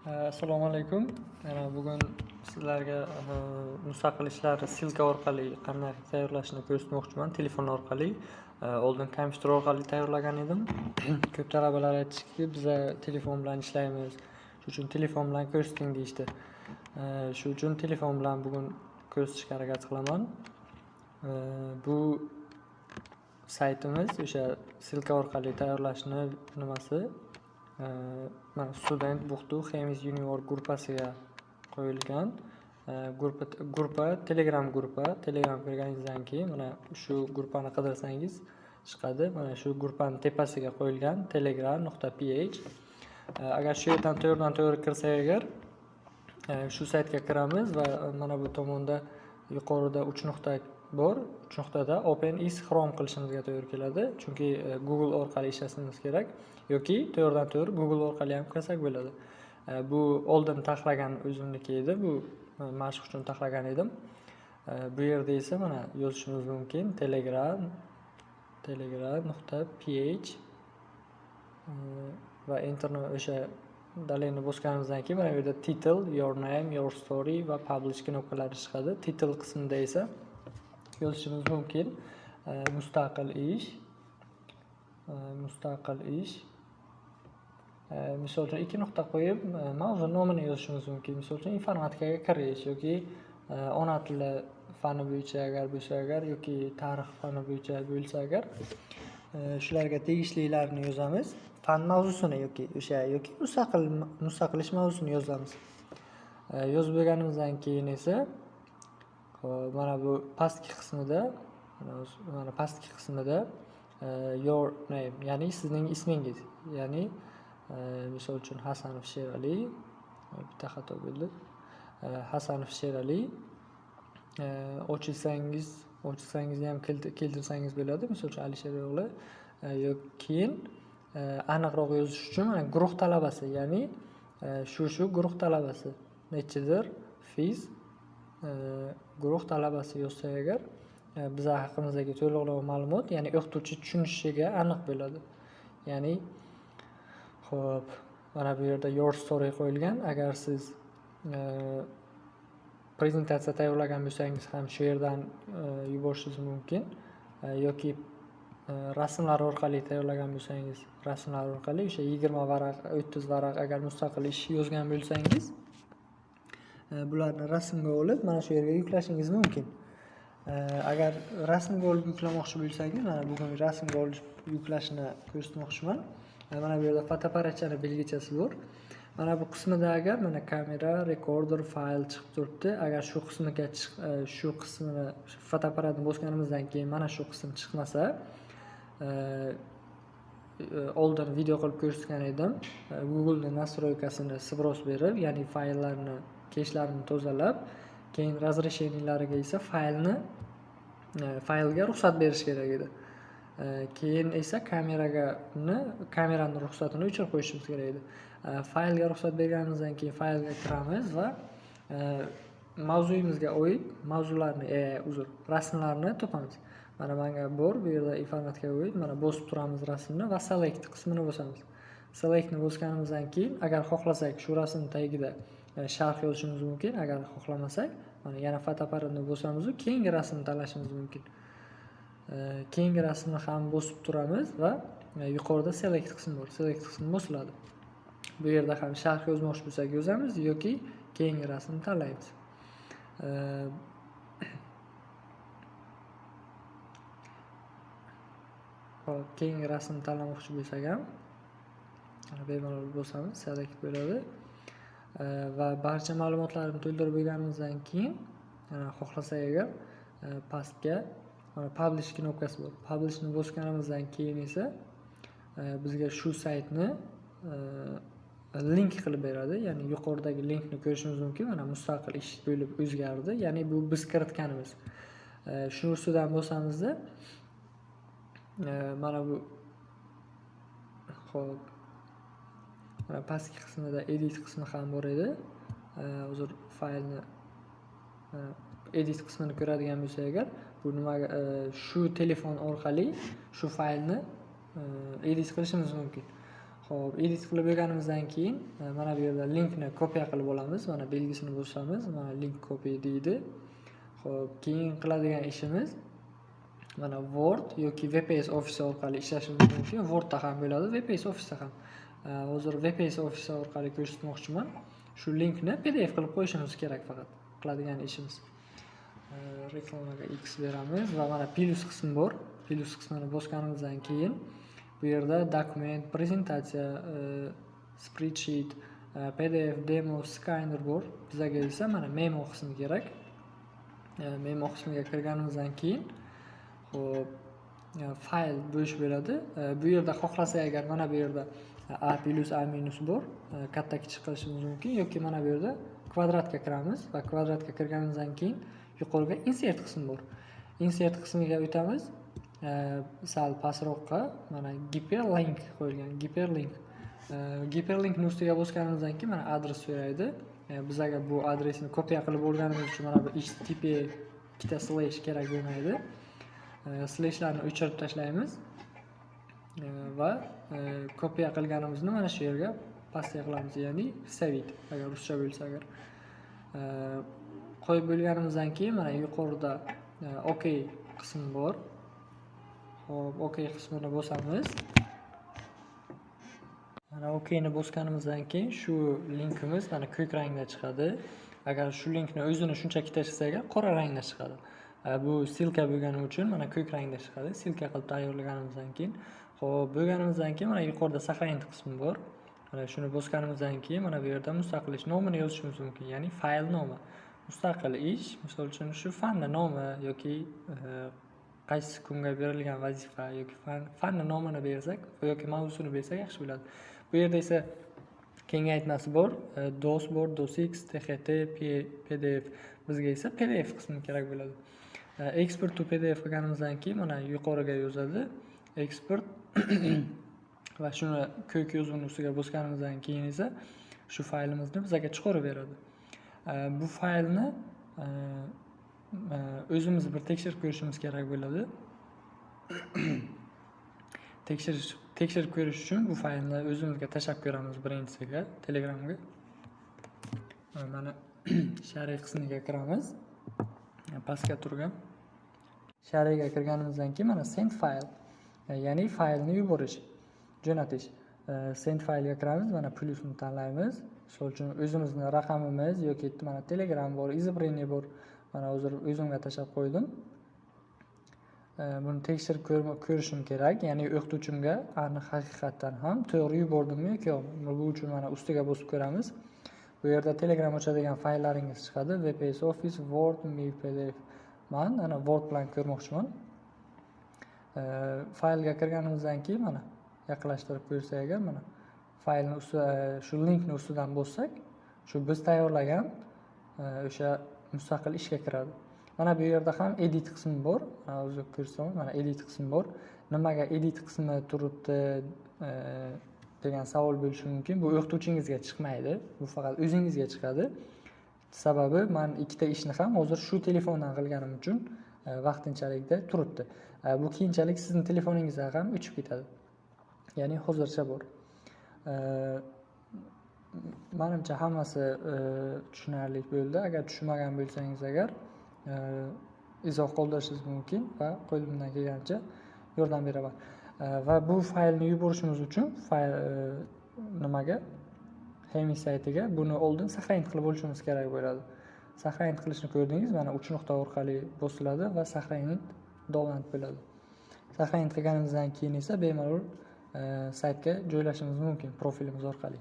Assalomu alaykum. Mana bugun sizlarga mustaqil ishlarni ссылка orqali qanday tayyorlashni ko'rsatmoqchiman, telefon orqali. Oldin kompyuter orqali tayyorlagan edim. Ko'p talabalar aytishdiki, biza telefon bilan ishlaymiz, shu uchun telefon bilan ko'rsating deyishdi. Shu uchun telefon bilan bugun ko'rsatishga harakat qilaman. Bu saytimiz o'sha ссылка orqali tayyorlashni nimasi, mana Student Buxtu Hemis Junior gruppasiga qo'yilgan. Gruppa Telegram gruppa. Telegram kirganingizdan keyin mana shu gruppani qidirsangiz chiqadi. Mana shu gruppani tepasiga qo'yilgan telegram.ph. Agar shu yerdan to'g'ridan to'g'ri kirsak agar, shu saytga kiramiz va mana bu tomonda yuqorida uch nuqta bor. Uch nuqtada Open in Chrome qilishimizga to'g'ri keladi. Chunki Google orqali ishlashimiz kerak yoki to'g'ridan to'g'ri Google orqali ham kirsak bo'ladi. Bu oldin taxlagan o'zimniki edi. Bu mashq uchun taxlagan edim. Bu yerda esa mana yozishimiz mumkin telegram.ph va enterni, o'sha далее ni bosganimizdan keyin mana bu yerda title, your name, your story va publish knopkalari chiqadi. Title qismida esa yozishimiz mumkin mustaqil ish, mustaqil ish. Misol uchun, ikki nuqta qo'yib, mavzu nomini yozishimiz mumkin. Misol uchun, informatikaga kirish yoki ona tili fani bo'yicha agar bo'lsa agar yoki tarix fani bo'yicha bo'lsa agar, shularga tegishlilarini yozamiz. Fan mavzusini yoki o'sha yoki mustaqil ish mavzusini yozamiz. Yozib bo'lganimizdan keyin esa, hop, mana bu pastki qismida, mana pastki qismida your name, ya'ni sizning ismingiz, ya'ni misol uchun Hasanov Sherali, bitta xato bo'ldi. Hasanov Sherali, ochilsangizni ham keltirsangiz bo'ladi. Misol uchun, Alisher o'g'li yoki keyin aniqroq yozish uchun mana guruh talabasi, ya'ni shu guruh talabasi nechidir fiz guruh talabasi yozsak agar, biza haqimizdagi to'liqroq ma'lumot, ya'ni o'qituvchi tushunishiga aniq bo'ladi. Ya'ni, ho'p, mana bu yerda your story qo'yilgan. Agar siz prezentatsiya tayyorlagan bo'lsangiz ham shu yerdan yuborishingiz mumkin yoki rasmlar orqali tayyorlagan bo'lsangiz, rasmlar orqali o'sha 20 varaq, 30 varaq agar mustaqil ish yozgan bo'lsangiz, bularni rasmga olib, mana shu yerga yuklashingiz mumkin. Agar rasmga olib yuklamoqchi bo'lsangiz, mana bugun rasmga olib yuklashni ko'rsatmoqchiman. Mana bu yerda fotoapparatchani belgichasi bor. Mana bu qismida agar mana kamera, recorder, fayl chiqib turibdi. Agar shu qismiga shu qismini, fotoapparatni bosganimizdan keyin mana shu qism chiqmasa, oldin video qilib ko'rsatgan edim. Google'ni настройка sini сброс berib, ya'ni fayllarni keshlarini tozalab, keyin разрешения lariga esa faylga ruxsat berish kerak edi. Keyin esa kamerani ruxsatini o'chirib qo'yishimiz kerak edi. Faylga ruxsat berganimizdan keyin faylga kiramiz va mavzuyimizga oid mavzularni, uzr, rasmlarni topamiz. Mana manga bor bu yerda informatikaga oid, mana bosib turamiz rasmni va select qismini bosamiz. Selectni bosganimizdan keyin agar xohlasak, shu rasm tagida sharh yozishimiz mumkin. Agar xohlamasak, mana yana fotoapparatni bosamiz, keyingi rasmni tanlashimiz mumkin. Keyingi rasmni ham bosib turamiz va yuqorida select qismi bor. Select qismi bosiladi. Bu yerda ham sharh yozmoqchi bo'lsak yozamiz yoki keyingi rasmni tanlaymiz. Hop, keyingi rasmni tanlamoqchi bo'lsak ham mana bemalol bosamiz, select bo'ladi. Va barcha ma'lumotlarni to'ldirib bo'lganimizdan keyin, xohlasak agar, pastga mana publish knopkasi bor. Publishni bosganimizdan keyin esa bizga shu saytni link qilib beradi. Ya'ni yuqoridagi linkni ko'rishimiz mumkin. Mana mustaqil ish bo'lib o'zgardi. Ya'ni bu biz kiritganimiz. Shuni ustidan bosamizda, mana bu, ho'p, mana pastki qismida edit qismi ham bor edi. Hozir faylni edit qismini ko'radigan bo'lsak agar, bu nimaga, shu telefon orqali shu faylni edit qilishimiz mumkin. Ho'p, edit qilib bo'lganimizdan keyin mana bu yerda linkni kopiya qilib olamiz. Mana belgisini bosamiz, mana "Link copy" deydi. Ho'p, keyin qiladigan ishimiz, mana Word yoki WPS Office orqali ishlashimiz mumkin. Wordda ham bo'ladi, WPS Office'da ham. Hozir WPS Office orqali ko'rsatmoqchiman. Shu linkni PDF qilib qo'yishimiz kerak faqat qiladigan ishimiz. Reklamaga X beramiz va mana plyus qismi bor. Plyus qismini bosganimizdan keyin bu yerda dokument, prezentatsiya, spreadsheet, PDF, demo, scanner bor. Bizaga esa mana memo qismi kerak. Memo qismiga kirganimizdan keyin, ho'p, fayl bo'sh bo'ladi. Bu yerda xohlasak agar, mana bu yerda A plyus, A minus bor, katta kichik qilishimiz mumkin yoki mana bu yerda kvadratga kiramiz va kvadratga kirganimizdan keyin yuqoriga "Insert" qismi bor. "Insert" qismiga o'tamiz. Sal pastroqqa mana giperlink qo'yilgan, giperlink. Giperlinkni ustiga bosganimizdan keyin mana adres so'raydi. Bizaga bu adresni kopiya qilib olganimiz uchun mana bu http ikkita slash kerak bo'lmaydi. Slashlarni o'chirib tashlaymiz va kopiya qilganimizni mana shu yerga paste qilamiz, ya'ni "вставить", agar ruscha bo'lsa agar. Qo'yib bo'lganimizdan keyin mana yuqorida OK qismi bor. Ho'p, OK qismini bosamiz. Mana OKni bosganimizdan keyin shu linkimiz mana ko'k rangda chiqadi. Agar shu linkni o'zini shunchaki tashlasak, qora rangda chiqadi. Bu ссылка bo'lgani uchun mana ko'k rangda chiqadi. Ссылка qilib tayyorlaganimizdan keyin. Xo'p, bo'lganimizdan keyin mana yuqorida "Сохранить" qismi bor. Mana shuni bosganimizdan keyin mana bu yerda mustaqil ish nomini yozishimiz mumkin, ya'ni fayl nomi. Mustaqil ish, misol uchun, shu fanni nomi yoki qaysi kunga berilgan vazifa yoki fanni nomini bersak yoki mavzusini bersak, yaxshi bo'ladi. Bu yerda esa kengaytmasi bor, DOS bor, DOSX, TXT, PDF. Bizga esa PDF qismi kerak bo'ladi. "Export to PDF" qilganimizdan keyin mana yuqoriga yozadi "Export" va shuni ko'k yozuvni ustiga bosganimizdan keyin esa shu faylimizni bizga chiqarib beradi. Bu faylni o'zimiz bir tekshirib ko'rishimiz kerak bo'ladi. Tekshirib ko'rish uchun bu faylni o'zimizga tashlab ko'ramiz birinchisiga, Telegramga. Mana "Share" qismiga kiramiz. Pastga turgan. "Share" ga kirganimizdan keyin mana "Send file", ya'ni faylni yuborish, jo'natish. "Send file" ga kiramiz, mana plyusni tanlaymiz. Misol uchun, o'zimizni raqamimiz yoki mana Telegram bor, избранный bor. Mana hozir o'zimga tashlab qo'ydim. Buni tekshirib ko'rishim kerak, ya'ni o'qituvchimga aniq haqiqatdan ham to'g'ri yubordimmi yoki yo'q. Bu uchun mana ustiga bosib ko'ramiz. Bu yerda Telegram ochadigan fayllaringiz chiqadi. WPS Office, Word, PDF. Man ana Word bilan ko'rmoqchiman. Faylga kirganimizdan keyin mana yaqinlashtirib ko'rsak agar, mana faylni usti, shu linkni ustidan bossak, shu biz tayyorlagan o'sha mustaqil ishga kiradi. Mana bu yerda ham "Edit" qismi bor. Mana o'zi ko'rsataman, mana "Edit" qismi bor. Nimaga "Edit" qismi turibdi degan savol bo'lishi mumkin. Bu o'qituvchingizga chiqmaydi. Bu faqat o'zingizga chiqadi. Sababi, man ikkita ishni ham hozir shu telefondan qilganim uchun vaqtinchalikda turibdi. Bu keyinchalik sizni telefoningizdan ham o'chib ketadi. Ya'ni hozircha bor. Manimcha, hammasi tushunarli bo'ldi. Agar tushunmagan bo'lsangiz agar, izoh qoldirishingiz mumkin va qo'limdan kelgancha yordam beraman. Va bu faylni yuborishimiz uchun fayl nimaga, Hemi saytiga buni oldin сохранить qilib olishimiz kerak bo'ladi. Сохранить qilishni ko'rdingiz, mana uch nuqta orqali bosiladi va "Сохранить download" bo'ladi. Сохранить qilganimizdan keyin esa bemalol saytga joylashimiz mumkin profilimiz orqali.